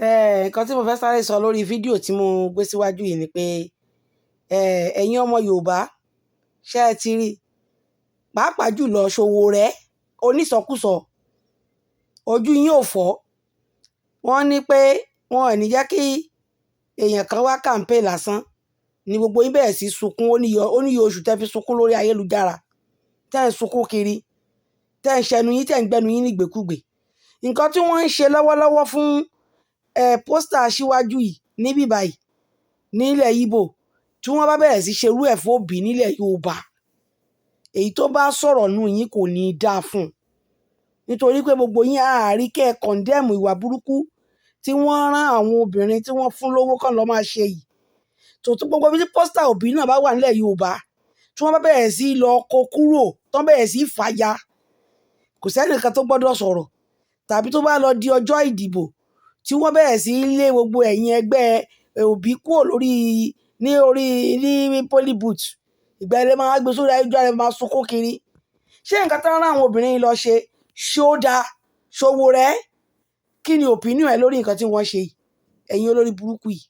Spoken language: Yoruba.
Nǹkan tí mo fẹ́ sáré sọ lórí fídíò tí mo gbé síwájú yìí ni pé ẹ̀yin ọmọ Yorùbá, ṣé ẹ ti rí? Pàápàá jùlọ Sowore onísọkúsọ, ojú yín ò fọ́. Wọ́n ní pé wọn ò ní jẹ́ kí èèyàn kan wá campaign lásán ni gbogbo yín bẹ̀rẹ̀ sí sunkún. Ó níye oṣù tẹ́ fi sunkún lórí ayélujára, tẹ́ ń sunkún kiri, tẹ́ ń ṣẹnu yín, tẹ́ ń gbẹnu yín nígbèkúgbè. Nǹkan tí wọ́n ń ṣe lọ́wọ́lọ́wọ́ fún poster aṣíwájú yìí níbí báyìí nílẹ̀ Ìgbò, tí wọ́n bá bẹ̀rẹ̀ sí ṣerú ẹ̀ fún Obi nílẹ̀ Yorùbá, èyí tó bá sọ̀rọ̀ nù yín kò ní í dáa fún un, nítorí pé gbogbo yín àárí kẹ́ ẹ condemn ìwà burúkú tí wọ́n rán àwọn obìnrin tí wọ́n fún lówó kán lọ́ọ́ máa ṣe yìí. Tòótọ́, gbogbo bí poster Obi náà bá wà nílẹ̀ Yorùbá, tí wọ́n bá bẹ̀rẹ̀ sí lọ kó kúrò, tán bẹ̀rẹ̀ sí fàya, kò sẹ́nìkan tó gbọ́dọ̀ sọ̀rọ̀. Tàbí tó bá lọ di ọjọ́ ìdìbò, tí wọ́n bẹ̀rẹ̀ sí lé gbogbo ẹ̀yin ẹgbẹ́ Obi kúrò lórí ní orí ní polling booth, ìgbà ilẹ̀ máa gbé sórí ayélujára, máa sunkún kiri. Ṣé nǹkan tó ń rán àwọn obìnrin yìí lọ ṣe, ṣó dáa? Sowore, kí ni opinion ẹ lórí nǹkan tí wọ́n ṣe yìí, ẹ̀yin olórí burúkú yìí?